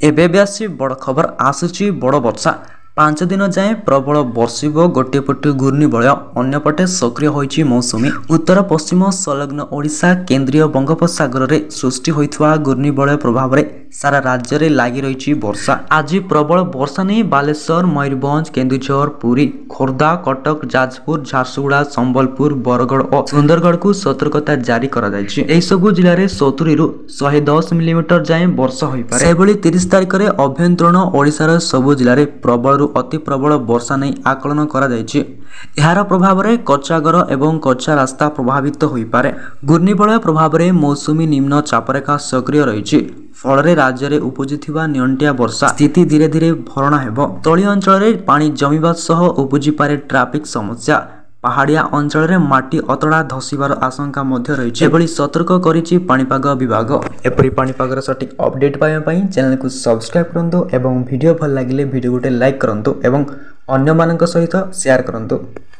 ଏବେ ବି ଆସିଛି ବଡ଼ ଖବର, ଆସୁଛି ବଡ଼ ବର୍ଷା। 5 ଦିନ ଯାଏଁ ପ୍ରବଳ ବର୍ଷିବ। ଗୋଟିଏ ପଟେ ଘୂର୍ଣ୍ଣିବଳୟ, ଅନ୍ୟପଟେ ସକ୍ରିୟ ହୋଇଛି ମୌସୁମୀ। ଉତ୍ତର ପଶ୍ଚିମ ସଂଲଗ୍ନ ଓଡ଼ିଶା କେନ୍ଦ୍ରୀୟ ବଙ୍ଗୋପସାଗରରେ ସୃଷ୍ଟି ହୋଇଥିବା ଘୂର୍ଣ୍ଣିବଳୟ ପ୍ରଭାବରେ ସାରା ରାଜ୍ୟରେ ଲାଗି ରହିଛି ବର୍ଷା। ଆଜି ପ୍ରବଳ ବର୍ଷା ନେଇ ବାଲେଶ୍ୱର, ମୟୂରଭଞ୍ଜ, କେନ୍ଦୁଝର, ପୁରୀ, ଖୋର୍ଦ୍ଧା, କଟକ, ଯାଜପୁର, ଝାରସୁଗୁଡ଼ା, ସମ୍ବଲପୁର, ବରଗଡ଼ ଓ ସୁନ୍ଦରଗଡ଼କୁ ସତର୍କତା ଜାରି କରାଯାଇଛି। ଏହିସବୁ ଜିଲ୍ଲାରେ 70ରୁ 110 ମିଲିମିଟର ଯାଏଁ ବର୍ଷା ହୋଇପାରେ। ସେହିଭଳି 30 ତାରିଖରେ ଅଭ୍ୟନ୍ତରୀଣ ଓଡ଼ିଶାର ସବୁ ଜିଲ୍ଲାରେ ପ୍ରବଳରୁ ଅତି ପ୍ରବଳ ବର୍ଷା ନେଇ ଆକଳନ କରାଯାଇଛି। ଏହାର ପ୍ରଭାବରେ କଚ୍ଚା ଘର ଏବଂ କଚ୍ଚା ରାସ୍ତା ପ୍ରଭାବିତ ହୋଇପାରେ। ଘୂର୍ଣ୍ଣିବଳୟ ପ୍ରଭାବରେ ମୌସୁମୀ ନିମ୍ନ ଚାପରେଖା ସକ୍ରିୟ ରହିଛି। ଫଳରେ ରାଜ୍ୟରେ ଉପୁଜିଥିବା ନିଅଣ୍ଟିଆ ବର୍ଷା ସ୍ଥିତି ଧୀରେ ଧୀରେ ଭରଣା ହେବ। ତଳି ଅଞ୍ଚଳରେ ପାଣି ଜମିବା ସହ ଉପୁଜିପାରେ ଟ୍ରାଫିକ୍ ସମସ୍ୟା। ପାହାଡ଼ିଆ ଅଞ୍ଚଳରେ ମାଟି ଅତଡ଼ା ଧସିବାର ଆଶଙ୍କା ମଧ୍ୟ ରହିଛି। ଏଭଳି ସତର୍କ କରିଛି ପାଣିପାଗ ବିଭାଗ। ଏପରି ପାଣିପାଗର ସଠିକ୍ ଅପଡେଟ୍ ପାଇବା ପାଇଁ ଚ୍ୟାନେଲକୁ ସବସ୍କ୍ରାଇବ୍ କରନ୍ତୁ ଏବଂ ଭିଡ଼ିଓ ଭଲ ଲାଗିଲେ ଭିଡ଼ିଓ ଗୋଟେ ଲାଇକ୍ କରନ୍ତୁ ଏବଂ ଅନ୍ୟମାନଙ୍କ ସହିତ ସେୟାର କରନ୍ତୁ।